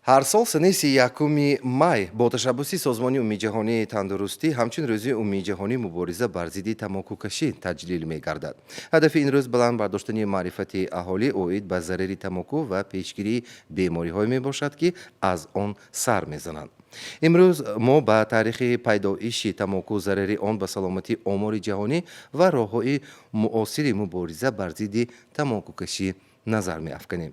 Ҳар сол санаи 31 май бо ташаббуси Созмони Умумиҷаҳонии тандурустӣ ҳамчун Рӯзи умумиҷаҳонии мубориза бар зидди тамокукашӣ таҷлил мегардад. Ҳадафи ин рӯз баланд бардоштани маърифати аҳолӣ оид ба зарари тамоку ва пешгирии бемориҳое мебошад, ки аз он сар мезананд. Имрӯз мо ба таърихи пайдоиши тамоку, зарари он ба саломатӣ, омори ҷаҳонӣ ва роҳҳои муосири мубориза бар зидди тамокукашӣ назар меафканем.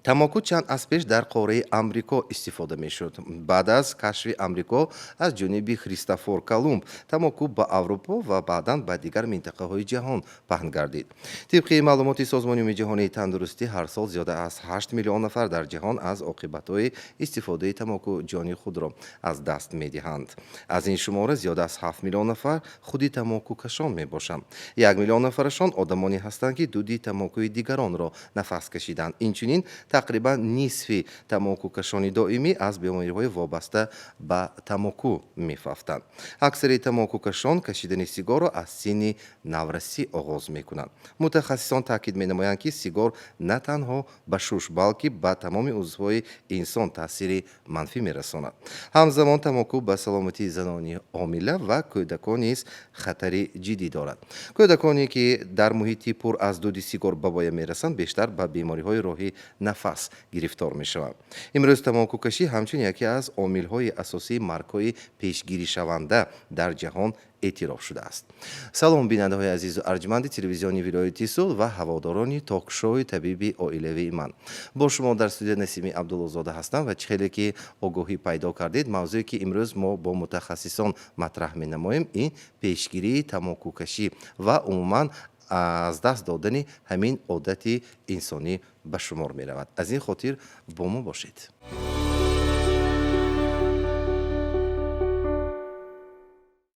Тамоку чанд аср пеш дар қораи Амрико истифода мешуд. Баъд аз кашфи Амрико аз ҷониби Христофор Колумб тамоку ба Аврупо ва баъдан ба дигар минтақаҳои ҷаҳон паҳн гардид. Тибқи маълумоти Созмони Умумиҷаҳонии тандурустӣ, ҳар сол зиёда аз 8 миллион нафар дар ҷаҳон аз оқибатҳои истифодаи тамоку ҷони худро аз даст медиҳанд. Аз ин шумора зиёда аз 7 миллион нафар худи тамокукашон мебошанд. 1 миллион нафарашон одамоне ҳастанд, ки дуди тамокуи дигаронро нафас кашиданд. Инчунин тақрибан нисфи тамокукашони доимӣ аз бемориҳои вобаста ба тамоку мефавтанд. Аксари тамокукашон кашидани сигорро аз синни наврасӣ оғоз мекунанд. Мутахассисон таъкид менамоянд, ки сигор на танҳо ба шуш, балки ба тамоми узвҳои инсон таъсири манфӣ мерасонад. Ҳамзамон тамоку ба саломатии занони ҳомила ва кӯдакон низ хатари ҷиддӣ дорад. Кӯдаконе, ки дар муҳити пур аз дуди сигор ба воя мерасанд, бештар ба бемориҳои роҳи нафас гирифтор мешаванд. Имрӯз тамокукашӣ ҳамчун яке аз омилҳои асосии маргҳои пешгиришаванда дар ҷаҳон эътироф шудааст. Салом, бинандаҳои азизу арҷманди телевизиони вилояти Суғд ва ҳаводорони ток-шоуи табиби оилавии ман. Бо шумо дар студия Насими Абдуллозода ҳастам ва чӣ хеле ки огоҳӣ пайдо кардед, мавзӯе, ки имрӯз мо бо мутахассисон матраҳ менамоем, ин пешгирии тамокукашӣ ва умуман аз даст додани ҳамин одати инсонӣ ба шумор меравад. Аз ин хотир бо мо бошед.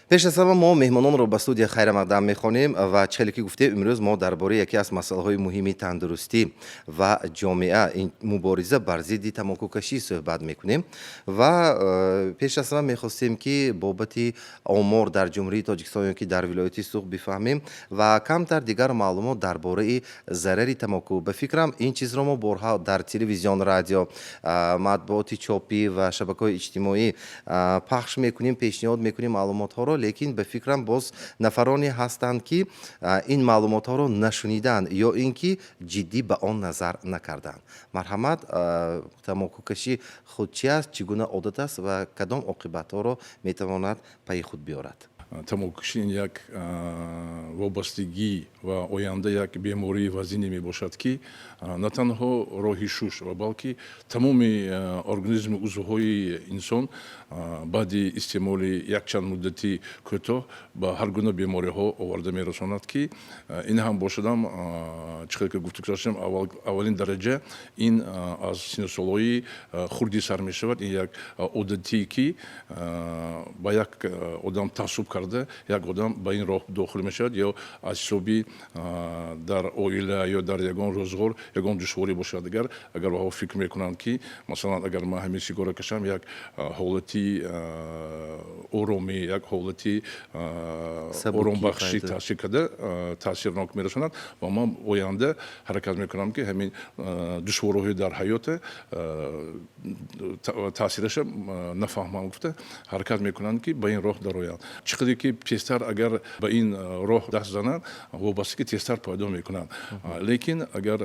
Пеш аз ҳама мо меҳмононро ба студия хайрамақдам мехонем ва чӣ хеле ки гуфтем, имрӯз мо дар бораи яке аз масъалаҳои муҳими тандурустӣ ва ҷомеа, ин мубориза бар зидди тамокукашӣ, суҳбат мекунем. Ва пеш аз ҳама мехостем, ки бобати омор дар Ҷумҳурии Тоҷикистон ё ки дар вилояти Суғд бифаҳмем ва камтар дигар маълумот дар бораи зарари тамоку. Ба фикрам, ин чизро мо борҳа дар телевизион, радио, матбуоти чопӣ ва шабакаҳои иҷтимоӣ пахш мекунем, пешниҳод мекунем маълумотҳоро, лекин ба фикрам, боз нафароне ҳастанд, ки ин маълумотҳоро нашуниданд ё ин ки ҷиддӣ ба он назар накарданд. Марҳамат, тамокукашӣ худ чи аст, чӣ гуна одат аст ва кадом оқибатҳоро метавонад пайи худ биёрад? Тамокукашӣ ин як вобастагӣ ва оянда як бемории вазине мебошад, ки на танҳо роҳи шуш ва балки тамоми организми узвҳои инсон баъди истеъмоли якчанд муддати кӯтоҳ ба ҳар гуна бемориҳо оварда мерасонад, ки ин ҳам бошадам, чӣ хел ки гуфту гузаштем, аввалин дараҷа ин аз синну солҳои хурдӣ сар мешавад. Ин як одатие, ки ба як одам таассуб карда, як одам ба ин роҳ дохил мешавад ё аз ҳисоби дар оила ё дар ягон рӯзғор ягон душворӣ бошад, агар онҳо фикр мекунанд, ки масалан, агар ман ҳамин сигора кашам, як ҳолати оромӣ, як ҳолати оромбахшӣ таъсир карда, таъсирнок мерасонад ва ман оянда ҳаракат мекунам, ки ҳамин душвориҳои дар ҳаёта таъсираша нафаҳмам гуфта, ҳаракат мекунанд, ки ба ин роҳ дароянд. Чӣ қадар ки тезтар агар ба ин роҳ даст зананд, вобастагӣ тезтар пайдо мекунанд. Лекин агар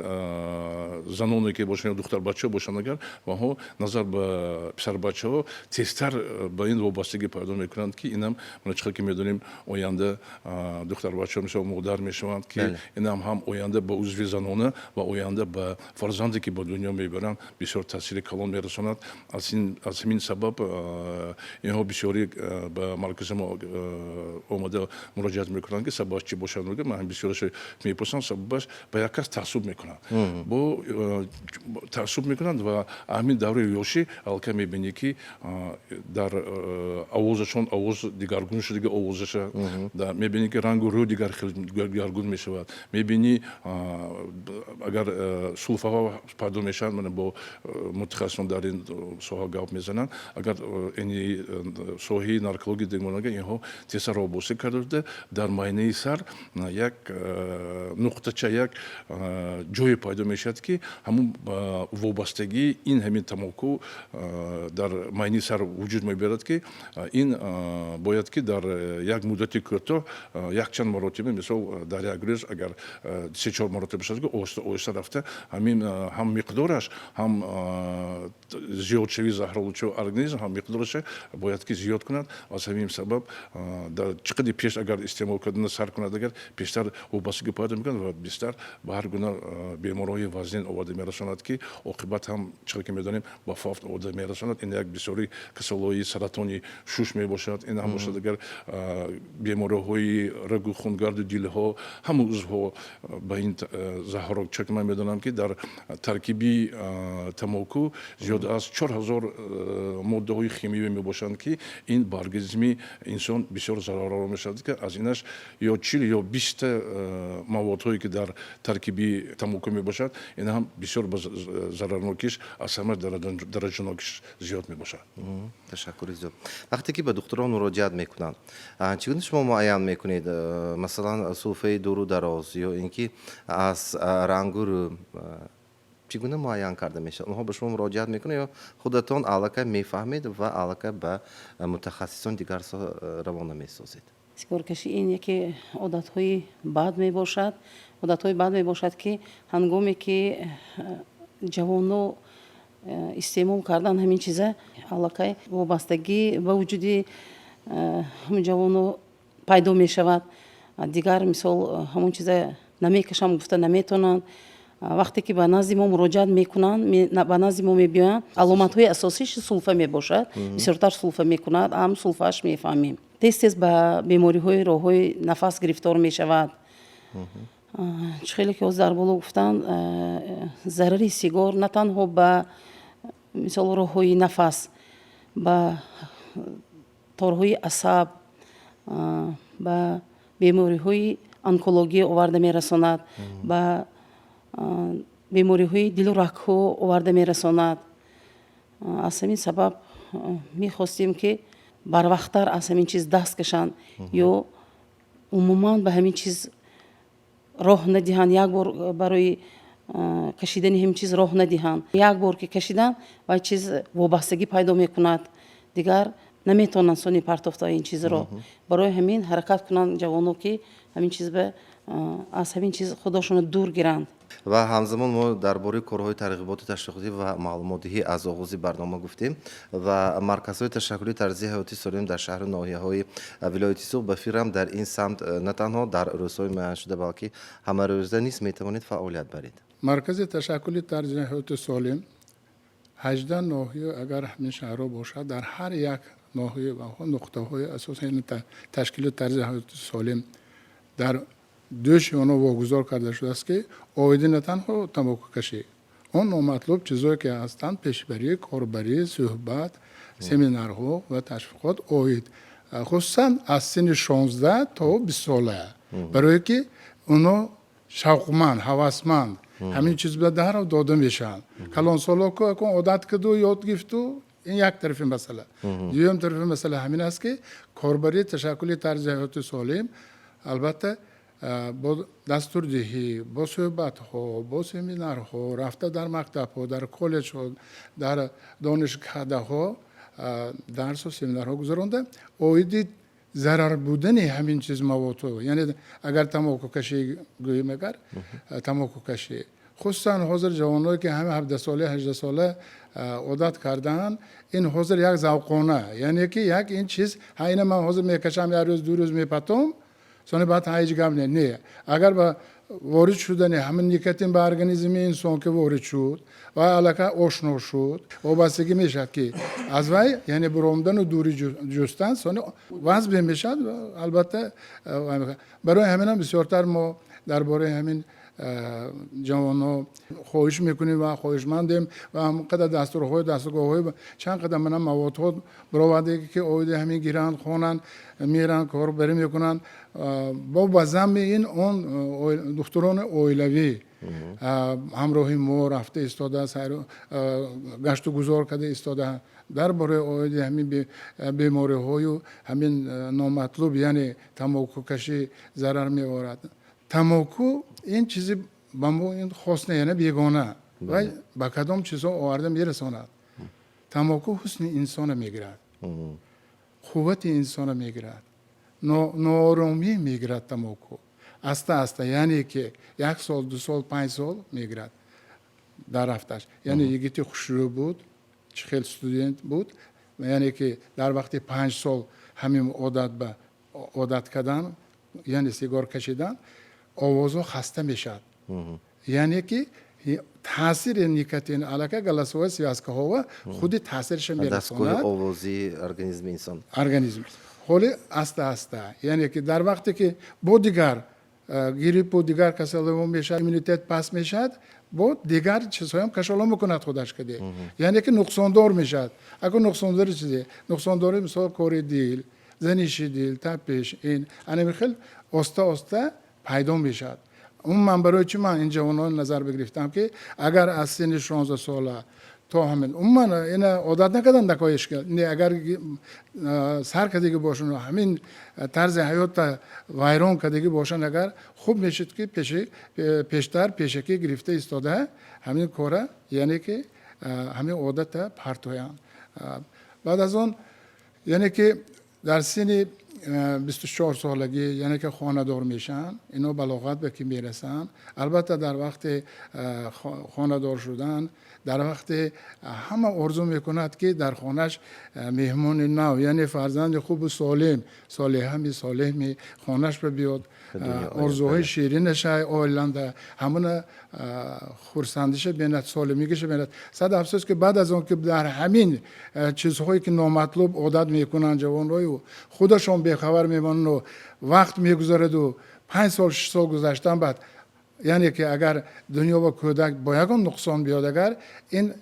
заноне ки бошанд ё духтарбачаҳо бошанд, агар онҳо назар ба писарбачаҳо тезтар ба ин вобастагӣ пайдо мекунанд, ки инам мана чӣ қадр ки медонем, оянда духтарбачаҳо мисол модар мешаванд, ки инам ҳам оянда ба узви занона ва оянда ба фарзанде, ки ба дунё мебаранд, бисёр таъсири калон мерасонад. Аз ҳамин сабаб инҳо бисёре ба маркази мо омада муроҷиат мекунанд, ки сабабаш чӣ бошад. Ман бисёрашо мепурсам, сабабаш ба як кас таассуб мекунанд, бо таассуб мекунанд ва ҳамин давраи ёшӣ аллакай мебинӣ, ки дар овозашон овоз дигаргун шудаги, овозаша мебинӣ, ки рангу рӯ дигар дигаргун мешавад, мебинӣ, агар сулфаҳо пайдо мешаванд. Мана бо мутахассисон дар ин соҳа гап мезананд, агар ини соҳаи наркология дигмонага инҳо Тезтар вобастагӣ карда шуда, дар майнаи сар як нуқтача, як ҷое пайдо мешавад, ки ҳамун вобастагии ин ҳамин тамоку дар майнаи сар вуҷуд мебарад, ки ин бояд ки дар як муддати кӯтоҳ якчанд маротиба, мисол, дар як рӯз агар се-чор маротиба шавад, оҳиста оҳиста рафта ҳамин ҳам миқдораш, ҳам зиёдшавии заҳролудшавии организм, ҳам миқдораша бояд ки зиёд кунад. Аз ҳамин сабаб чӣ қадар пеш агар истеъмол кардана сар кунад, агар пештар вобастагӣ пайдо мекунад ва бештар ба ҳар гуна бемориҳои вазнин оварда мерасонад, ки оқибат ҳам, чӣ ки медонем, ба фавт оварда мерасонад. Ин як бисёри касалҳои саратони шуш мебошад, ин ҳам бошад агар бемориҳои рагу хунгарду дилҳо, ҳама узвҳо ба ин заҳрок. Чунки ман медонам, ки дар таркиби тамоку зиёд аз 4000 моддаҳои химиявӣ мебошанд, ки ин ба организми инсон бисёр зараровар мешавад, ки аз инаш ё 40 ё 20-та маводҳое, ки дар таркиби тамоку мебошад, ин ҳам бисёр ба зарарнокиш аз ҳама дараҷанокиш зиёд мебошад. Ташаккури зиёд. Вақте ки ба духтурон муроҷиат мекунанд, чӣ гуна шумо муайян мекунед, масалан, сулфаи дуру дароз ё ин ки аз рангу рӯ чӣ гуна муайян карда мешавад? Онҳо ба шумо муроҷиат мекунанд ё худатон аллакай мефаҳмед ва аллакай ба мутахассисон дигар равона месозед? Сигоркашӣ ин яке одатҳои бад мебошад, одатҳои бад мебошад, ки ҳангоме ки ҷавоно истеъмол кардан ҳамин чиза, аллакай вобастагӣ ба вуҷуди ҳамин ҷавоно пайдо мешавад. Дигар, мисол, ҳамон чиза намекашам гуфта наметавонанд. Вақте ки ба назди мо муроҷиат мекунанд, ба назди мо мебиёянд, аломатҳои асосиш сулфа мебошад. Бисёртар сулфа мекунад, ҳам сулфааш мефаҳмем. Тез тез ба бемориҳои роҳҳои нафас гирифтор мешавад. Чӣ хеле ки ҳозир дар боло гуфтанд, зарари сигор на танҳо ба, мисол, роҳҳои нафас, ба торҳои асаб, ба бемориҳои онкология оварда мерасонад, ба бемориҳои дилу рагҳо оварда мерасонад. Аз ҳамин сабаб мехостем, ки барвақттар аз ҳамин чиз даст кашанд ё умуман ба ҳамин чиз роҳ надиҳанд. Як бор барои кашидани ҳамин чиз роҳ надиҳанд. Як бор ки кашиданд, вай чиз вобастагӣ пайдо мекунад, дигар наметавонанд сони партофта ин чизро. Барои ҳамин ҳаракат кунанд ҷавоно, ки ҳамин чиз аз ҳамин чиз худошонро дур гиранд. Ва ҳамзамон мо дар бораи корҳои тарғиботу ташвиқотӣ ва маълумотдиҳӣ аз оғози барнома гуфтем ва марказҳои ташаккули тарзи ҳаёти солим дар шаҳру ноҳияҳои вилояти Суғд ба фикрам дар ин самт на танҳо дар рӯзҳои муайяншуда, балки ҳамарӯза низ метавонед фаъолият баред. Маркази ташаккули тарзи ҳаёти солим 18 ноҳия, агар ҳамин шаҳрҳо бошад, дар ҳар як ноҳия нуқтаҳои асоси ташкили тарзи ҳаёти солим дар дӯши онҳо вогузор карда шудааст, ки оиди на танҳо тамокукашӣ, он номатлуб чизое ки ҳастанд, пешбарӣ, корбарӣ, суҳбат, семинарҳо ва ташвиқот оид, хусусан аз синни 16 то 20 сола, барое ки онҳо шавқманд, ҳавасманд ҳамин чиз ба дарҳол дода мешаванд. Калонсоло ку акун одат киду, ёд гирифту, ин як тарафи масъала. Дуюм тарафи масъала ҳамин аст, ки корбарии ташаккули тарзи ҳаёти солим, албатта, бо дастурдиҳӣ, бо суҳбатҳо, бо семинарҳо, рафта дар мактабҳо, дар коллеҷҳо, дар донишкадаҳо дарсу семинарҳо гузаронда, оиди зарар будани ҳамин чиз маводҳо, яъне агар тамокукашӣ гӯем, агар тамокукашӣ, хусусан ҳозир ҷавоное ки ҳама 17-сола, 18-сола одат кардаанд, ин ҳозир як завқона, яъне ки як ин чиз, ҳа, ина ман ҳозир мекашам, як рӯз, 2 рӯз мепатом, сони баъд ҳеҷ гап не. Не, агар ба ворид шудани ҳамин никотин ба организми инсон ки ворид шуд ва аллакай ошно шуд, вобастагӣ мешавад, ки аз вай, яъне буромдану дурӣ ҷустан сони вазбе мешавад. Албатта, барои ҳаминам бисёртар мо дар бораи ҳамин ҷавонҳо хоҳиш мекунем ва хоҳишмандем ва ҳамқадар дастурҳои дастгоҳҳои чанд қадар мана маводҳо бароварде, ки оиди ҳамин гиранд, хонанд, меранд, корбарӣ мекунанд. Бо ба замми ин он духтурони оилавӣ. Ҳамроҳи мо рафта истода, сайру гашту гузор карда истода, дар бораи оиди ҳамин бемориҳою ҳамин номатлуб, яъне тамокукашӣ зарар меорад. Тамоку ин чизи ба мо ин хос не, яъне бегона ва ба кадом чизҳо оварда мерасонад. Тамоку ҳусни инсона мегирад, қуввати инсона мегирад, нооромӣ мегирад. Тамоку аста аста, яъне ки як сол, 2 сол, 5 сол мегирад дар рафташ. Яъне йигити хушрӯ буд, чӣ хел студент буд, яъне ки дар вақти 5 сол ҳамин одат ба одат кардан, яъне сигор кашидан, овозҳо хаста мешавад, яъне ки таъсири никотин аллакай голосовой связка ҳова худи таъсирша мерасонад. Овозии организми инсон. Организм ҳоли аста аста, яъне ки дар вақте ки бо дигар гриппу дигар касалиҳо мешавад, иммунитет паст мешавад, бо дигар чизҳоям кашоло мекунад худаш каде, яъне ки нуқсондор мешавад. Агар нуқсондори чизе, нуқсондори, мисол, кори дил, заниши дил, тапиш, ин анами хел оста оста пайдо мешавад. Умуман, барои чӣ ман ин ҷавонон назар бигирифтам, ки агар аз синни 16 сола то ҳамин умуман ина одат накардан, дакоиш не, агар сар кардагӣ бошанд, ҳамин тарзи ҳаётта вайрон кардагӣ бошанд, агар хуб мешуд, ки пештар пешакӣ гирифта истода ҳамин кора, яъне ки ҳамин одата партоянд. Баъд аз он, яъне ки дар синни 24 солагӣ, яъне ки хонадор мешаванд, ино балоғат ба ки мерасанд. Албатта, дар вақти хонадор шудан, дар вақте ҳама орзу мекунад, ки дар хонаш меҳмони нав, яъне фарзанди хубу солим, солеҳами солеҳми хонаш ба биёд, орзуҳои ширинаша оиланда ҳамона хурсандиша бинад, солимигиша бинад. Сад афсӯс, ки баъд аз он ки дар ҳамин чизҳое ки номатлуб одат мекунанд ҷавонҳою худашон бехабар мемонану вақт мегузараду 5 сол, 6 сол гузаштан баъд, яъне ки агар дунё ба кӯдак бо ягон нуқсон биёд, агар ин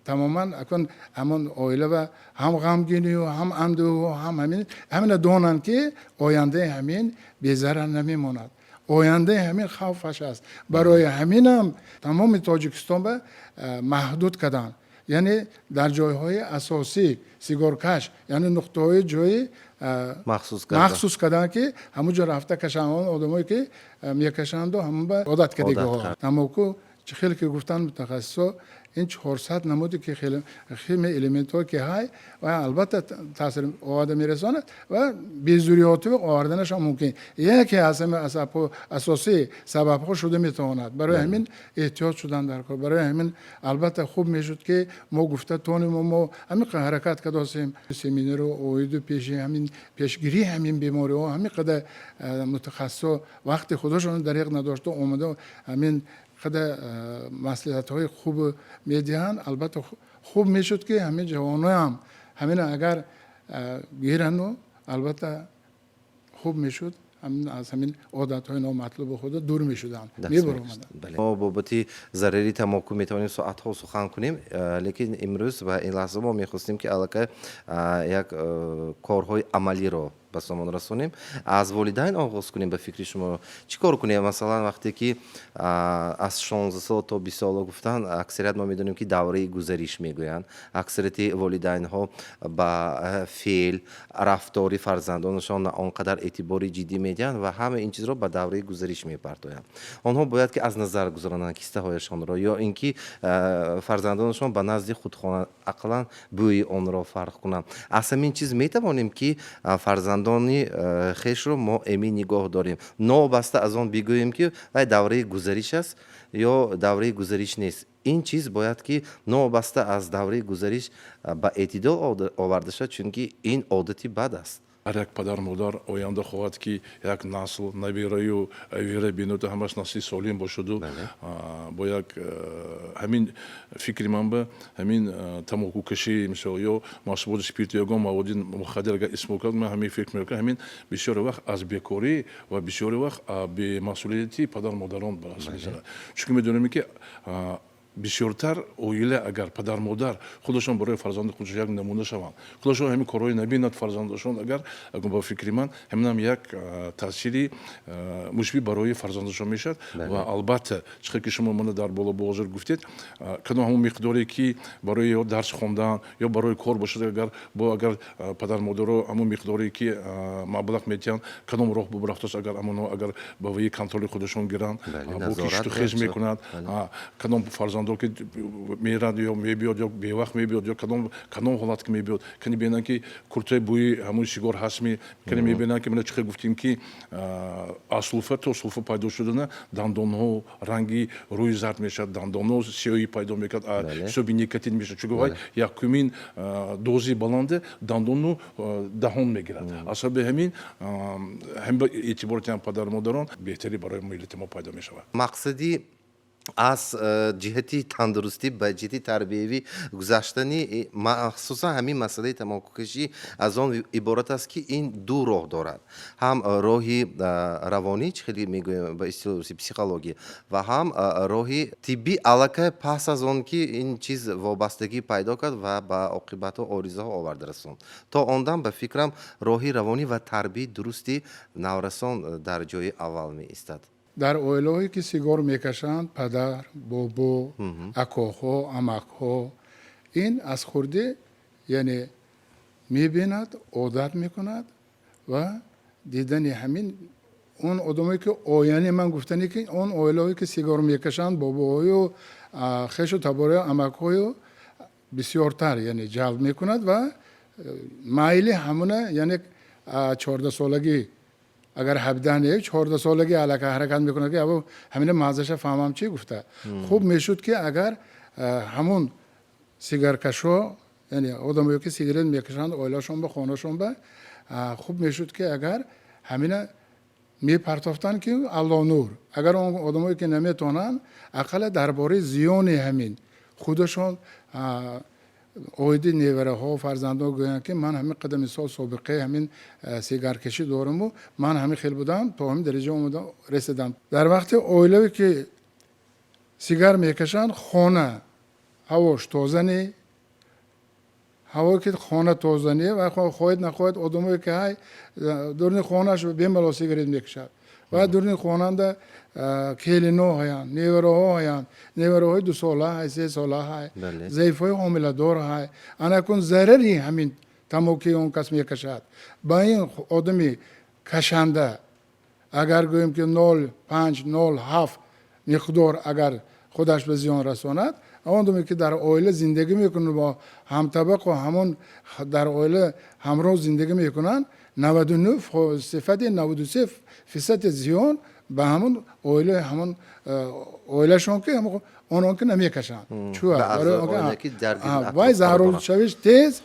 тамоман акун ҳамон оила ва ҳам ғамгинию, ҳам андӯҳу, ҳам ҳамин ҳамина донанд, ки ояндаи ҳамин безарар намемонад, ояндаи ҳамин хавфаш аст. Барои ҳаминам тамоми Тоҷикистон ба маҳдуд карданд, яъне дар ҷойҳои асосӣ сигоркаш, яъне нуқтаҳои ҷои махсус карданд, ки ҳамун ҷо рафта кашанд он одамое ки мекашанду ҳамон ба одат кардагиҳо. Тамоку, хеле ки гуфтанд мутахассисо, ин 400 намуди ки химия элементҳое ки ҳай ва албатта таъсир оварда мерасонад ва безурётӣ оварданашон мумкин, яке аз ҳама асосии сабабҳо шуда метавонад. Барои ҳамин эҳтиёт шудан дар кор. Барои ҳамин, албатта, хуб мешуд, ки мо гуфта тонем, мо ҳамин ҳаракат кардосем, семинару оиду пеши ҳамин пешгирии ҳамин бемориҳо, ҳамин қадар мутахассисо вақти худошон дареғ надошта омада, ҳамин қадар маслиҳатҳои хуб медиҳанд. Албатта, хуб мешуд, ки ҳамин ҷавоноям ҳамина агар гирану, албатта, хуб мешуд, аз ҳамин одатҳои номатлуби худа дур мешуданд, мебаромаданд. Мо бобати зарари тамоку метавонем соатҳо сухан кунем, лекин имрӯз ва ин лаҳза мо мехостем, ки аллакай як корҳои амалиро ба сомон расонем. Аз волидайн оғоз кунем. Ба фикри шумо, чӣ кор кунем? Масалан, вақте ки аз 16 сол то 20 сола гуфтан, аксарият мо медонем, ки давраи гузариш мегӯянд. Аксарияти волидайнҳо ба феъл, рафтори фарзандонашон на он қадар эътибори ҷиддӣ медиҳанд ва ҳама ин чизро ба давраи гузариш мепартоянд. Онҳо бояд ки аз назар гузаронанд кистаҳояшонро ё ин ки фарзандонашон ба назди худ хона, ақаллан бӯи онро фарқ кунанд. Аз ҳамин чиз метавонем, ки фарзандони хешро мо эмин нигоҳ дорем, новобаста аз он бигӯем, ки вай давраи гузариш аст ё давраи гузариш нест. Ин чиз бояд ки новобаста аз давраи гузариш ба эътидол оварда шавад, чунки ин одати бад аст. Ҳар як падар модар оянда хоҳад, ки як насл, набираю авера биноду ҳамаш насли солим бошаду бо як ҳамин фикри ман ба ҳамин тамокукашӣ, мисол, ё машруботи спирти, ягон маводи мухаддир агар истеъмол кард, ман ҳамин фикр мекунам, ҳамин бисёре вақт аз бекорӣ ва бисёре вақт бемасъулияти падар модарон ба даст мезанад, чунки медонем, ки Бисёртар оила, агар падар модар худашон барои фарзанди худшон як намуна шаванд, худашон ҳамин корҳои набинад фарзандашон, агар, ба фикри ман, ҳаминам як таъсири мусбӣ барои фарзандашон мешавад. Ва албатта, чӣ хел ки шумо мана дар боло ҳозир гуфтед, кадом ҳамон миқдоре, ки барои ё дарс хондан, ё барои кор бошад, агар бо агар падар модаро ҳамон миқдоре, ки маблағ медиҳанд, кадом роҳ бубрафтааст, агар амоно агар ба ваи контроли худашон гиранд, бо кишту хез мекунад, кадом фарзандо ки мерад ё мебиёд, ё бевақт мебиёд, ё кадом ҳолат ки мебиёд, кани бинанд, ки куртаи бӯи ҳамун сигор ҳастми, кани мебинанд, ки мана чӣ хел гуфтем, ки аз сулфа то сулфа пайдо шудана дандонҳо ранги рӯи зард мешавад, дандонҳо сиёҳӣ пайдо мекунад, ҳисоби никотин мешавад, чунки вай якумин дози баланде дандону даҳон мегирад. Аз сабаби ҳамин ҳам ба эътибори ҳам падару модарон беҳтарӣ барои миллати мо пайдо мешавад. Мақсади аз ҷиҳати тандурустӣ ба ҷиҳати тарбиявӣ гузаштани, махсусан ҳамин масъалаи тамокукашӣ, аз он иборат аст, ки ин ду роҳ дорад: ҳам роҳи равонӣ, чӣ хеле мегӯем ба истилоҳи психология, ва ҳам роҳи тиббӣ. Аллакай пас аз он ки ин чиз вобастагӣ пайдо кард ва ба оқибатҳо, оризаҳо оварда расонд, то он дам, ба фикрам, роҳи равонӣ ва тарбияи дурусти наврасон дар ҷои аввал меистад. Дар оилаҳое, ки сигор мекашанд, падар, бобо, акоҳо, амакҳо, ин аз хурдӣ, яъне, мебинад, одат мекунад. Ва дидани ҳамин он одамое ки, яъне, ман гуфтане, ки он оилаҳое, ки сигор мекашанд, бобоҳою хешу таборою амакҳою бисёртар, яъне, ҷалб мекунад ва майли ҳамуна, яъне, 14-солагӣ, агар 17 не, 14-солагӣ аллакай ҳаракат мекунад, ки ҳамина маззаша фаҳмам чӣ гуфта. Хуб мешуд, ки агар ҳамун сигаркашо, яъне одамое, ки сигарет мекашанд, оилашон ба хонашон ба хуб мешуд, ки агар ҳамина мепартофтанд, ки Алло нур. Агар он одамое, ки наметавонанд, ақалла дар бораи зиёни ҳамин худашон оиди невараҳо, фарзандҳо гӯянд, ки ман ҳамин қадар мисол собиқаи ҳамин сигаркашӣ дораму ман ҳамин хел будам, то ҳамин дараҷа омадам, расидам. Дар вақти оилаве, ки сигар мекашанд, хона ҳавош тоза не. Ҳавое, ки хона тоза не, ва хоҳед нахоҳед, одамое, ки ҳай дурни хонаш бемалол сигарет мекашад, ва дурни хонанда келино ҳаянд, невараҳо ҳаянд, невараҳои 2-сола ҳай, 3-сола ҳай, заифҳои ҳомиладор ҳай. Анакун зарари ҳамин тамоки он кас мекашад ба ин одами кашанда, агар гӯем, ки 0,5, 0,7 миқдор агар худаш ба зиён расонад, он одаме, ки дар оила зиндагӣ мекунад, бо ҳамтабақу ҳамон дар оила ҳамроҳ зиндагӣ мекунанд, 99 сифати 93 фисади зиён ба ҳамон оила, ҳамон оилашон, ки онон ки намекашанд. Вай заҳролудшавиш тез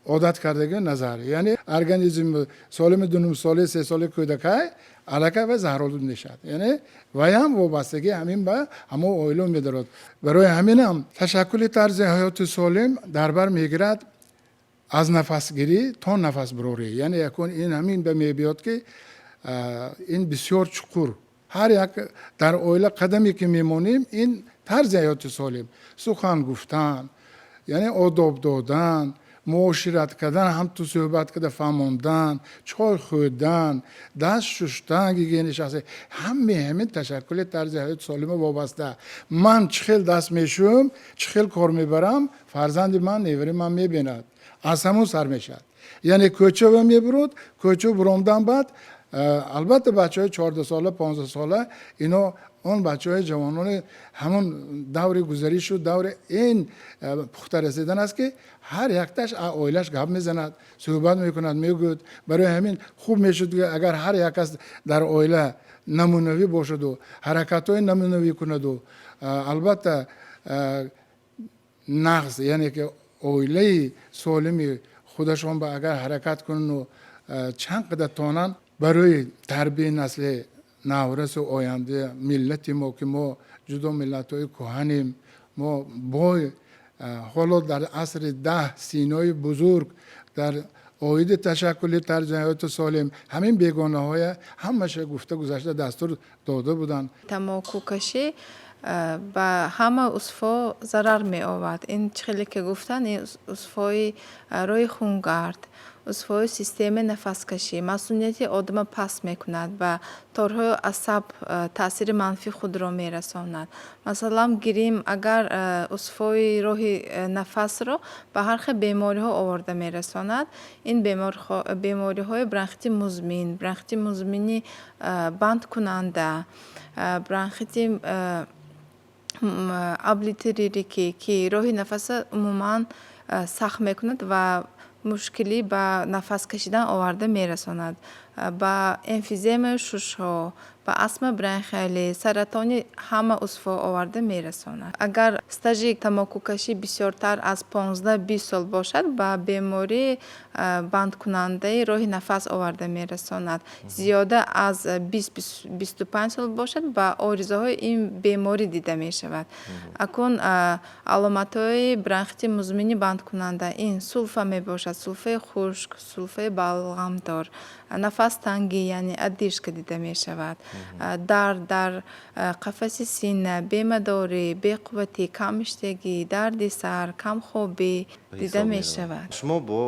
одат кардаги назар, яъне организм солими дунумсолаи, 3-солаи кӯдакай аллакай вай заҳролуд мешавад, яъне вайам вобастагӣ ҳамин ба ҳамон оила медорад. Барои ҳаминам ташаккули тарзи ҳаёти солим дар бар мегирад аз нафасгирӣ то нафасбурорӣ, яъне якун ин ҳамин ба мебиёд, ки ин бисёр чуқур. Ҳар як дар оила қадаме, ки мемонем, ин тарзи ҳаёти солим: сухан гуфтан, яъне одоб додан, муошират кардан, ҳамту суҳбат карда фаҳмондан, чой хӯрдан, даст шуштан, гигиенаи шахсӣ, ҳаме ҳамин ташаккули тарзи ҳаёти солима вобаста. Ман чӣ хел даст мешӯям, чӣ хел кор мебарам, фарзанди ман, невари ман мебинад, аз ҳамон сар мешавад. Яъне кӯчава мебурод, кӯча буромдан баъд, албатта, бачаҳои 14-сола, 15-сола, ино он бачаҳои ҷавонони ҳамон даври гузаришу даври ин пухта расидан аст, ки ҳар якташ оилаш гап мезанад, суҳбат мекунад, мегӯяд. Барои ҳамин хуб мешуд, ки агар ҳар як кас дар оила намунавӣ бошаду ҳаракатҳои намунавӣ кунаду, албатта, нағз, яъне ки оилаи солими худашон ба агар ҳаракат кунану чанд қадар тонанд барои тарбияи насли наврасу оянда миллати мо, ки мо ҷудо миллатҳои кӯҳанем, мо бой ҳоло дар асри 10 Синои бузург дар оиди ташаккули тарзи ҳаёти солим ҳамин бегонаҳоя ҳамаша гуфта гузашта, дастур дода буданд. Тамокукашӣ. Ба ҳама узвҳо зарар меовард. Ин чӣ хеле ки гуфтанд, ин узвҳои роҳи хунгард, узвҳои системаи нафаскашӣ, масунияти одама паст мекунад, ба торҳои асаб таъсири манфӣ худро мерасонад. Масалан, гирем, агар узвҳои роҳи нафасро ба ҳар хел бемориҳо оварда мерасонад. Ин бемориҳои бронхити музмин, бронхити музмини бандкунанда, бронхити облитерирӣ, ки роҳи нафасро умуман сахт мекунад ва мушкилӣ ба нафас кашидан оварда мерасонад, ба эмфиземаи шушҳо, ба астма бронхиалӣ, саратони ҳама узвҳо оварда мерасонад. Агар стажи тамокукашӣ бисёртар аз 15-20 сол бошад, ба бемории бандкунандаи роҳи нафас оварда мерасонад. Зиёда аз 20-25 сол бошад, ба оризаҳои ин беморӣ дида мешавад. Акнун аломатҳои бронхити музмини бандкунанда ин сулфа мебошад, сулфаи хушк, сулфаи балғамдор, нафастангӣ, яъне одышка дида мешавад, дард дар қафаси сина, бемадорӣ, беқувватӣ, камиштагӣ, дарди сар, камхобӣ дида мешавад. Шумо бо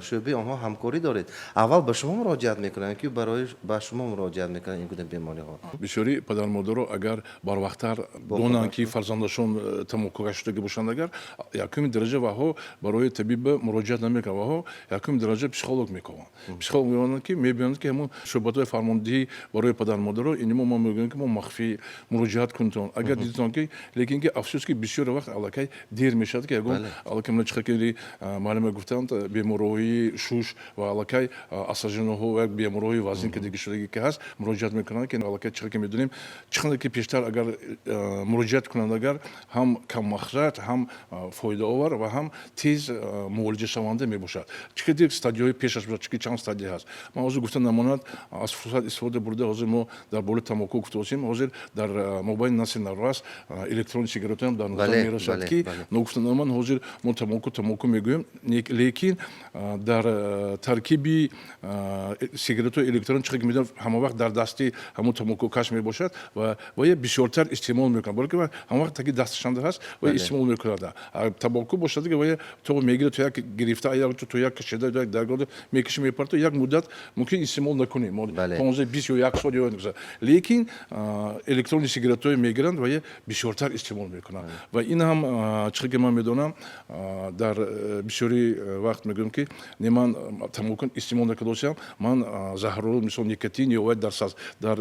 шӯъбаи онҳо ҳамкорӣ доред. Аввал ба шумо муроҷиат мекунанд ки барои ба шумо муроҷиат мекунанд ин гуна бемориҳо? Бисёри падармодаро агар барвақттар донанд, ки фарзандашон тамокукаш шудагӣ бошанд, агар якуми дараҷа ваҳо барои табиб муроҷиат намекунанд, ваҳо якуми дараҷа психолог мекунанд. Психолог меонанд, ки мебинанд, ки ҳамон суҳбатҳои фармондиҳӣ барои падармодаро ини мо мегӯем, ки мо махфӣ муроҷиат кунтон, агар дидитон ки. Лекин ки афсӯс, ки бисёр вақт аллакай дер мешавад, ки ягон аллакай мана чихел муаллима гуфтанд, бемориҳои шуш ва аллакай осложнение ҳо, як бемориҳои вазнин ки дига шудагӣ ки ҳаст, муроҷиат мекунанд, ки аллакай чихел ки медонем, чӣ ки пештар агар муроҷиат кунанд, агар ҳам каммахраҷ, ҳам фоидаовар ва ҳам тез муолиҷашаванда мебошад. Чӣ ки стадияҳои пешаш бошад, чӣ ки чанд стадия ҳаст, ман ҳозир гуфта намонад, аз фурсат истифода бурда, ҳозир мо дар бораи тамоку гуфта бошем, ҳозир дар мобайни насли наврас электронный сигаретаам дар назар мерасад, ки ногуфта намон, ҳозир мо тамоку, тамоку мегӯем, лекин дар таркиби сигаретҳои электрон, чӣ ки медонам, ҳама вақт дар дасти ҳамон тамокукаш мебошад ва вая бисёртар истеъмол мекунад, балки ҳама вақт таги дасташанда ҳаст ва истеъмол мекунад. Тамоку бошад, вая то мегирад, то як гирифта, то як кашида, як даргода мекаши, мепарто, як муддат мумкин истеъмол накунем, 15-20 ё як сол ё, лекин электронный сигаретҳое мегиранд ва бисёртар истеъмол мекунанд. Ва ин ҳам, чӣ ки ман медонам, дар бисёри вақт мегӯям, ки не, ман тамоку истеъмол накардосиам, ман заҳролуд, мисол никотин ё вай дар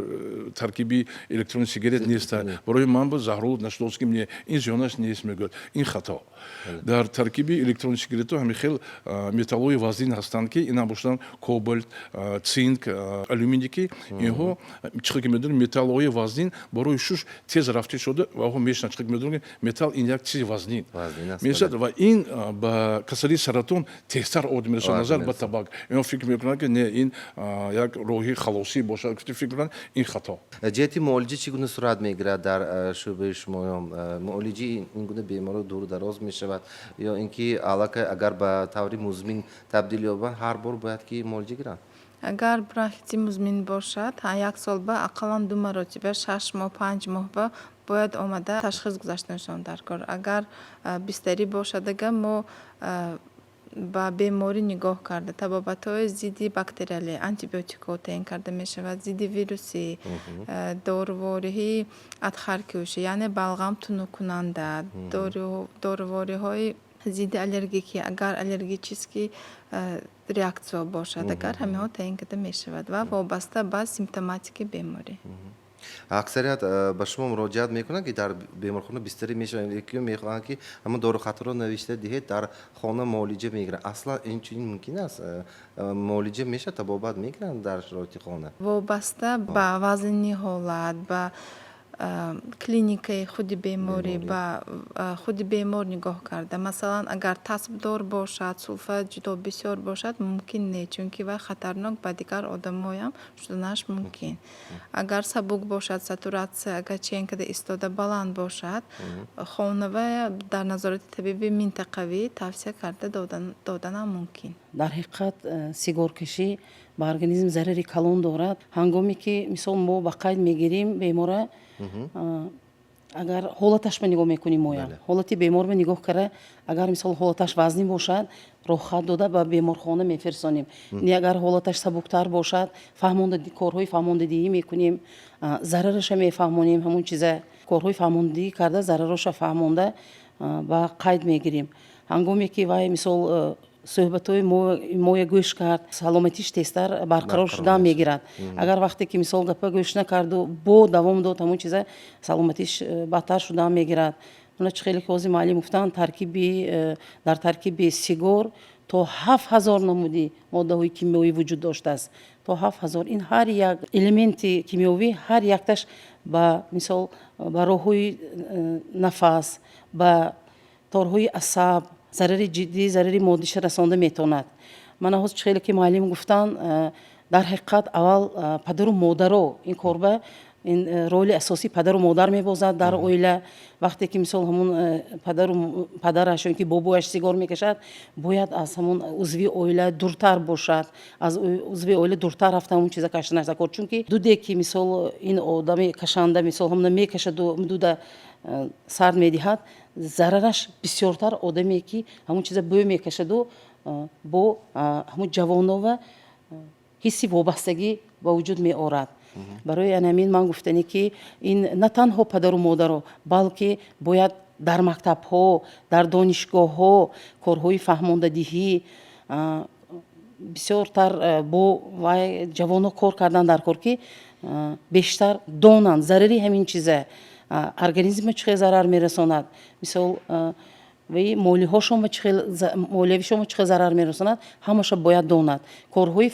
таркиби электронный сигарет нест, барои ман бо заҳролуд нашудост, ки не, ин зиёнаш нест, мегӯяд. Ин хато. Дар таркиби электронный сигаретҳо ҳамин хел металлҳои вазнин ҳастанд, ки ина бошанд кобальт, цинк, алюминий, ки инҳо, чӣ ки медонем, металлҳои вазнин барои шуш тез рафта шуда ваҳо мешинанд. Чӣ ки медонем, металл ин як чизи вазнин мешавад ва ин ба касалии саратон тезтар оварда мерасонад назар ба табак. Инҳо фикр мекунанд, ки не, ин як роҳи халосӣ бошад, фикр мекунанд, ин хато. Ҷиҳати муолиҷа чӣ гуна сурат мегирад дар шӯъбаи шумоён? Муолиҷаи ин гуна беморро дуру дароз мешавад ё ин ки аллакай агар ба таври музмин табдил ёбанд, ҳар бор бояд ки муолиҷа гиранд? Агар бронхити музмин бошад, як сол ба ақаллан ду маротиба, 6 моҳ, 5 моҳ ба бояд омада ташхис гузаштанашон дар кор. Агар бистарӣ бошад, агар мо ба беморӣ нигоҳ карда, табобатҳои зидди бактериалӣ, антибиотикҳо таъин карда мешавад, зидди вирусӣ, дорувориҳои отхаркивающий, яъне балғам тунуккунанда, дорувориҳои зидди аллергикӣ, агар аллергический реакция бошад, агар ҳаминҳо таъин карда мешавад ва вобаста ба симптоматикаи беморӣ. Аксарият ба шумо муроҷиат мекунанд, ки дар беморхона бистарӣ мешаванд, ки мехоҳанд, ки ҳамон дорухатро навишта диҳед, дар хона муолиҷа мегиранд. Аслан ин чунин мумкин аст? Муолиҷа мешавад, табобат мегиранд дар шароити хона? Вобаста ба вазни ҳолат, ба клиникаи худи беморӣ, ба худи бемор нигоҳ карда. Масалан, агар таспдор бошад, сулфа ҷудо бисёр бошад, мумкин не, чунки вай хатарнок ба дигар одамоям шуданаш мумкин. Агар сабук бошад, сатуратсия агар чен карда истода баланд бошад, хонава дар назорати табиби минтақавӣ тавсия карда доданам мумкин. Дар ҳақиқат, сигоркашӣ ба организм зарари калон дорад. Ҳангоме ки, мисол, мо ба қайд мегирем бемора. Агар ҳолаташба нигоҳ мекунем, моя ҳолати беморба нигоҳ карда, агар, мисол, ҳолаташ вазнин бошад, роҳхат дода, ба беморхона мефирсонем. Не, агар ҳолаташ сабуктар бошад, фаҳмонда, корҳои фаҳмондадиҳӣ мекунем, зарараша мефаҳмонем. Ҳамун чиза корҳои фаҳмондадиҳӣ карда, зарароша фаҳмонда, ба қайд мегирем. Ҳангоме ки вай, мисол, суҳбатҳои моя гӯш кард, саломатиш тезтар барқарор шудан мегирад. Агар вақте ки, мисол, гапа гӯш накарду бо давом дод ҳамон чиза, саломатиш бадтар шудан мегирад. Мана, чӣ хеле ки ҳозир муаллим гуфтанд, таркиби дар таркиби сигор то 7000 намуди моддаҳои кимиёвӣ вуҷуд доштааст, то 7000. Ин ҳар як элементи кимиёвӣ, ҳар якташ ба, мисол, ба роҳҳои нафас, ба торҳои асаб зарари ҷиддӣ, зарари моддиша расонда метавонад. Мана, ҳозир чӣ хеле ки муаллим гуфтанд, дар ҳақиқат аввал падару модаро ин корба, ин роли асосии падару модар мебозад дар оила. Вақте ки, мисол, ҳамун падару падараш ё ки бобояш сигор мекашад, бояд аз ҳамун узви оила дуртар бошад, аз узви оила дуртар рафта, ҳамун чиза кашиданаш даркор, чунки дуде ки, мисол, ин одами кашанда, мисол, ҳамуна мекашаду дуда сард медиҳад, зарараш бисёртар одаме ки ҳамун чиза бӯй мекашаду бо ҳамун ҷавонова ҳисси вобастагӣ ба вуҷуд меорад. Барои ана ҳамин ман гуфтане, ки ин на танҳо падару модаро, балки бояд дар мактабҳо, дар донишгоҳҳо корҳои фаҳмондадиҳӣ бисёртар бо вай ҷавонҳо кор кардан дар кор, ки бештар донанд зарари ҳамин чиза, организмро чӣ хел зарар мерасонад, мисол, ваи молиҳошонба чӣ хел, молиявишонба чӣ хел зарар мерасонад, ҳамаша бояд донад. Корҳои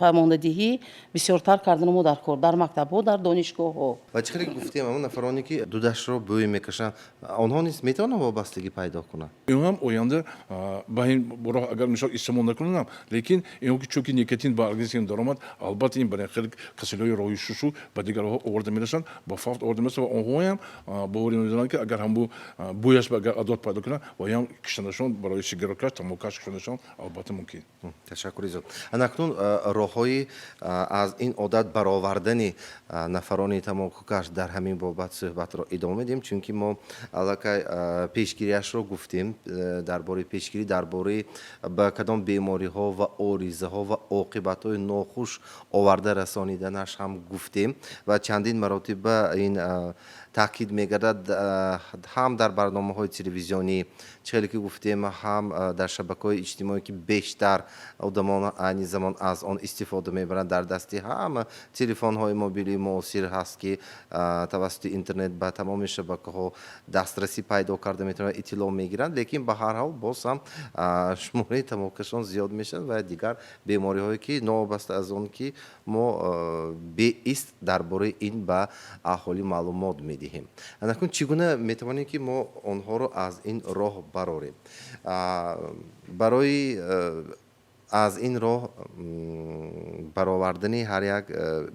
фаҳмондадиҳӣ бисёртар кардану мо дар кор дар мактабҳо, дар донишгоҳҳо. Ва чӣ хеле гуфтем, ҳамон нафароне ки дудашро бӯй мекашанд, онҳо низ метавонанд вобастагӣ пайдо кунанд? Инҳо ҳам оянда ба ин роҳ агар, мисол, истеъмол накунанд, лекин инҳо ки, чунки никотин ба организм даромад, албатта, ин барои хеле касалиҳои роҳи шушу ба дигарҳо оварда мерасанд, ба фавт оварда мерасанд. Ва онҳоям боварӣ медоранд, ки агар ҳамбу бӯяш ба агар одат пайдо кунанд, ваям киштанашон барои сигаракаш, тамокаш киштанашон албатта мумкин. Ташаккури зиёд. Анакнун роҳҳои аз ин одат баровардани нафарони тамокукаш, дар ҳамин бобат суҳбатро идома медиҳем, чунки мо аллакай пешгириашро гуфтем, дар бораи пешгирӣ, дар бораи ба кадом бемориҳо ва оризаҳо ва оқибатҳои нохуш оварда расониданаш ҳам гуфтем. Ва чандин маротиба ин таъкид мегардад ҳам дар барномаҳои телевизионӣ, чӣ хеле ки гуфтем, ҳам дар шабакаҳои иҷтимоӣ, ки бештар одамон айни замон аз он истифода мебаранд. Дар дасти ҳама телефонҳои мобилии муосир ҳаст, ки тавассути интернет ба тамоми шабакаҳо дастрасӣ пайдо карда метавонанд, иттилоъ мегиранд. Лекин ба ҳар ҳол боз ҳам шумораи тамокашон зиёд мешавад ва дигар бемориҳое, ки новобаста аз он ки мо беист дар бораи ин ба аҳолӣ маълумот медиҳем. Анакун чӣ гуна метавонем, ки мо онҳоро аз ин роҳ барорем? Барои аз ин роҳ баровардани ҳар як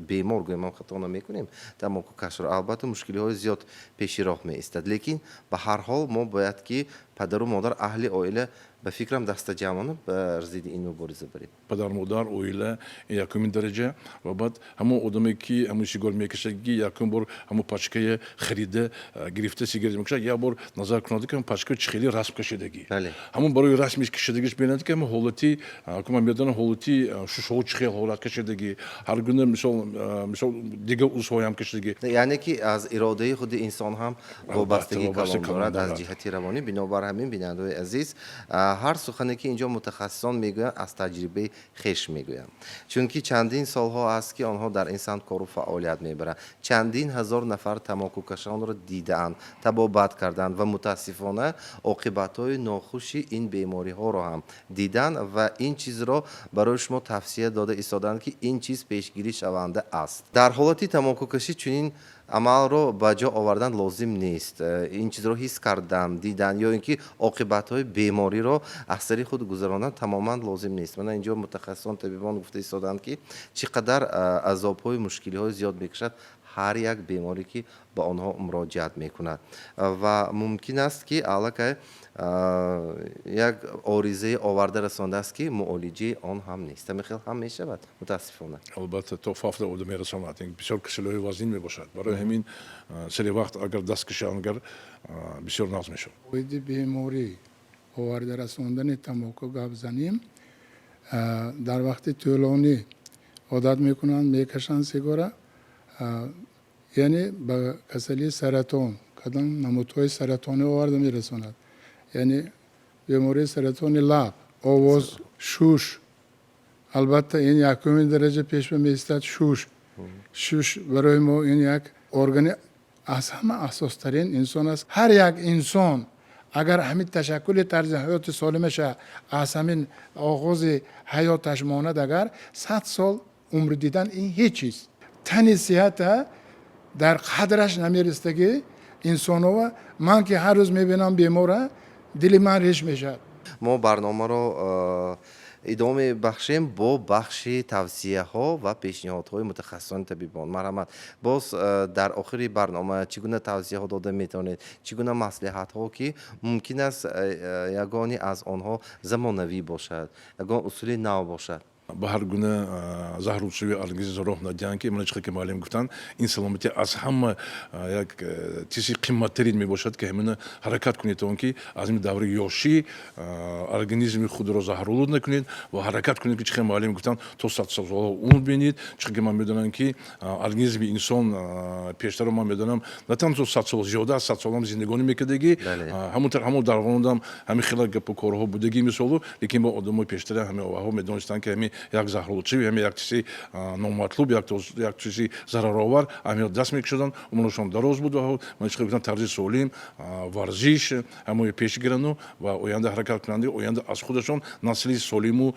бемор, гӯем ҳам хато намекунем, тамокукашро, албатта, мушкилиҳои зиёд пеши роҳ меистад. Лекин ба ҳар ҳол мо бояд ки падару модар, аҳли оила, ба фикрам, дастаҷамъона бар зидди ин мубориза барем. Падар, модар, оила якумин дараҷа ва баъд ҳамон одаме, ки ҳамон сигор мекашад, ки якум бор ҳамон пачкая харида гирифта сигарет мекашад, як бор назар кунад, ки пачка чӣ хеле расм кашидагӣ. Ҳамон барои расми кашидагиш бинад, ки ҳамон ҳолати, ман медонам, ҳолати шушҳо чӣ хел ҳолат кашидагӣ, ҳар гуна, мисол, дигар узвҳоям кашидагӣ. Яъне ки аз иродаи худи инсон ҳам вобастагӣ калон дорад аз ҷиҳати равонӣ. Бинобар ҳамин, бинандаҳои азиз, ҳар сухане ки инҷо мутахассисон мегӯянд, аз таҷрибаи хеш мегӯянд, чунки чандин солҳо аст, ки онҳо дар ин самт кору фаъолият мебаранд, чандин ҳазор нафар тамокукашонро дидаанд, табобат карданд ва мутаассифона оқибатҳои нохуши ин бемориҳоро ҳам диданд ва ин чизро барои шумо тавсия дода истодаанд, ки ин чиз пешгирӣ шаванда аст. Дар ҳолати тамокукашӣ чунин амалро ба ҷо овардан лозим нест. Ин чизро ҳис кардан, дидан ё ин ки оқибатҳои бемориро аз сари худ гузарондан тамоман лозим нест. Мана, инҷо мутахассисон, табибон гуфта истодаанд, ки чӣ қадар азобҳои, мушкилиҳои зиёд мекашад. Ҳар як беморе, ки ба онҳо муроҷиат мекунад, ва мумкин аст, ки аллакай як оризае оварда расондааст, ки муолиҷаи он ҳам нест. Ҳамин хел ҳам мешавад, мутаассифона. Албатта, то фавта оварда мерасонад. Бисёр касалиҳои вазнин мебошад. Барои ҳамин сари вақт агар даст кашанд, агар бисёр нағз мешавад. Оиди беморӣ оварда расондани тамоку гап занем. Дар вақти тӯлонӣ одат мекунанд, мекашанд сигора, яъне ба касалии саратон, кадом намудҳои саратонӣ оварда мерасонад, яъне бемории саратони лаб, овоз, шуш. Албатта, ин якумин дараҷа пешба меистад шуш. Шуш барои мо ин як органи аз ҳама асостарин инсон аст. Ҳар як инсон агар ҳамин ташаккули тарзи ҳаёти солимаша аз ҳамин оғози ҳаёташ монад, агар 100 сол умр дидан, ин ҳеҷ чиз. Тани сиҳата дар қадраш намерасдаги инсонова. Ман ки ҳар рӯз мебинам бемора, дили ман реш мешавад. Мо барномаро идома мебахшем бо бахши тавсияҳо ва пешниҳодҳои мутахассисони табибон. Марҳамат, боз дар охири барнома чӣ гуна тавсияҳо дода метавонед, чӣ гуна маслиҳатҳо, ки мумкин аст ягоне аз онҳо замонавӣ бошад, ягон усули нав бошад? Ба ҳар гуна заҳролудшавии организм роҳ надиҳанд, ки мана чӣ ки муаллим гуфтанд, ин саломатӣ аз ҳама як чизи қимматтарин мебошад, ки ҳамина ҳаракат кунед, он ки аз ин давраи ёшӣ организми худро заҳролуд накунед ва ҳаракат кунед, ки чӣ муаллим гуфтанд, то 100 солҳо умр бинед. Чӣ ки ман медонам, ки организми инсон пештаро ман медонам, на танҳо 100 сол, зиёда аз 100 солам зиндагонӣ мекардагӣ. Ҳамонтар ҳамон дарвонодам ҳамин хела гапу корҳо будагӣ, мисолу. Лекин бо одамои пештара ҳами оваҳо медонистанд, ки ҳами як заҳролудшавӣ, ҳами як чизи номатлуб, як чизи зараровар ҳамиро даст мекушоданд, умрашон дароз буд. Ва ман чӣ гуфтам, тарзи солим, варзиш ҳамои пеш гирану ва оянда ҳаракат кунанд, оянда аз худашон насли солиму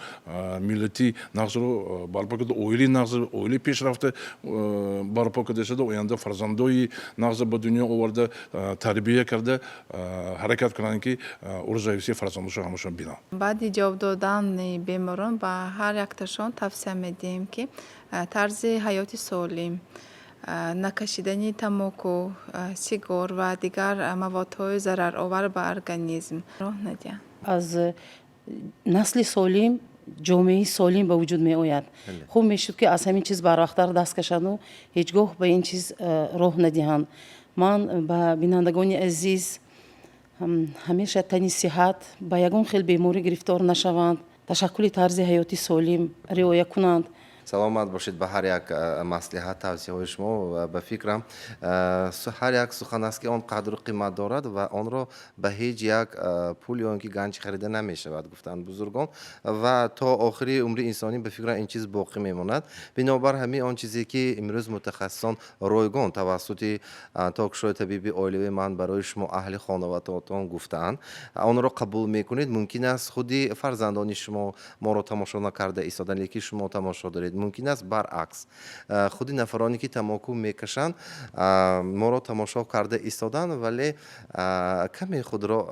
миллати нағзро барпо карда, оили нағз, оили пешрафта барпо карда шуда, оянда фарзандои нағза ба дунё оварда, тарбия карда, ҳаракат кунанд, ки урзаи фарзандошон ҳамашон бинанд. Баъди ҷавоб додани беморон ба ҳар якташон тавсия медиҳем, ки тарзи ҳаёти солим, накашидани тамоку, сигор ва дигар маводҳои зараровар ба организм роҳ надиҳанд. Аз насли солим ҷомеаи солим ба вуҷуд меояд. Хуб мешуд, ки аз ҳамин чиз барвақттар даст кашанду ҳеҷ гоҳ ба ин чиз роҳ надиҳанд. Ман ба бинандагони азиз ҳамеша тани сиҳат, ба ягон хел беморӣ гирифтор нашаванд, ташаккули тарзи ҳаёти солим риоя кунанд. Саломат бошед ба ҳар як маслиҳат, тавсияҳои шумо. Ба фикрам, ҳар як сухан аст, ки он қадру қимат дорад ва онро ба ҳеҷ як пул ё ин ки ганҷ харида намешавад, гуфтанд бузургон, ва то охири умри инсонӣ, ба фикрам, ин чиз боқӣ мемонад. Бинобар ҳамин, он чизе ки имрӯз мутахассисон ройгон тавассути ток-шоу «Табиби оилавии ман» барои шумо, аҳли хонаводаатон гуфтаанд, онро қабул мекунед. Мумкин аст, худи фарзандони шумо моро тамошо накарда истоданд, лекин шумо тамошо доред. Мумкин аст, баръакс, худи нафароне, ки тамоку мекашанд, моро тамошо карда истоданд, вале каме худро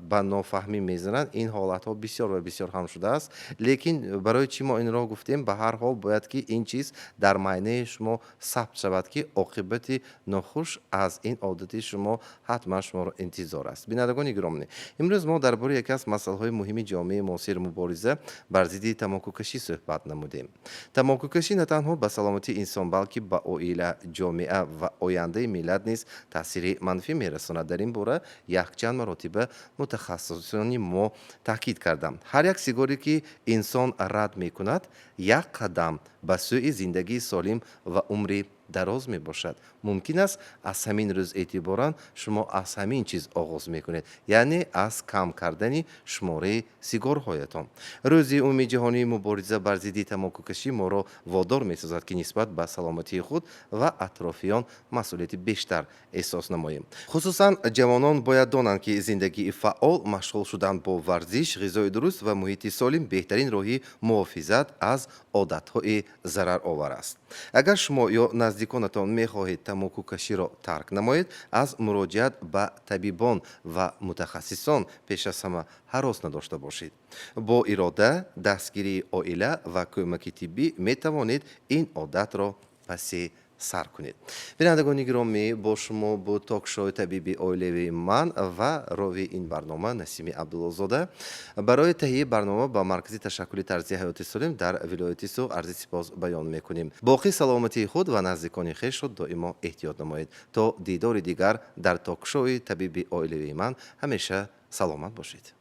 ба нофаҳмӣ мезананд. Ин ҳолатҳо бисёр ва бисёр ҳам шудааст. Лекин барои чӣ мо инро гуфтем? Ба ҳар ҳол бояд, ки ин чиз дар майнаи шумо сабт шавад, ки оқибати нохуш аз ин одати шумо ҳатман шуморо интизор аст. Бинандагони гиромӣ, имрӯз мо дар бораи яке аз масъалаҳои муҳими ҷомеаи муосир, мубориза бар зидди тамокукашӣ суҳбат намудем. Тамокукашӣ на танҳо ба саломатии инсон, балки ба оила, ҷомеа ва ояндаи миллат низ таъсири манфӣ мерасонад. Дар ин бора якчанд маротиба мутахассисони мо таъкид карданд. Ҳар як сигоре, ки инсон рад мекунад, як қадам ба сӯи зиндагии солим ва умри дароз мебошад. Мумкин аст, аз ҳамин рӯз эътиборан шумо аз ҳамин чиз оғоз мекунед, яъне аз кам кардани шумораи сигорҳоятон. Рӯзи умумии ҷаҳонии мубориза бар зидди тамокукашӣ моро водор месозад, ки нисбат ба саломатии худ ва атрофиён масъулияти бештар эҳсос намоем. Хусусан ҷавонон бояд донанд, ки зиндагии фаъол, машғул шудан бо варзиш, ғизои дуруст ва муҳити солим беҳтарин роҳи муҳофизат аз одатҳои зараровар аст. Агар шумо ё наздиконатон мехоҳед тамокукаширо тарк намоед, аз муроҷиат ба табибон ва мутахассисон пеш аз ҳама ҳарос надошта бошед. Бо ирода, дастгирии оила ва кӯмаки тиббӣ метавонед ин одатро паси Сар кунед. Бинандагони гиромӣ, бо шумо буд ток-шоуи «Табиби оилавии ман» ва ровии ин барнома Насими Абдуллозода. Барои таҳияи барнома ба Маркази ташаккули тарзи ҳаёти солим дар вилояти Суғд арзи сипос баён мекунем. Боқӣ саломатии худ ва наздикони хешро доимо эҳтиёт намоед. То дидори дигар дар ток-шоуи «Табиби оилавии ман» ҳамеша саломат бошед.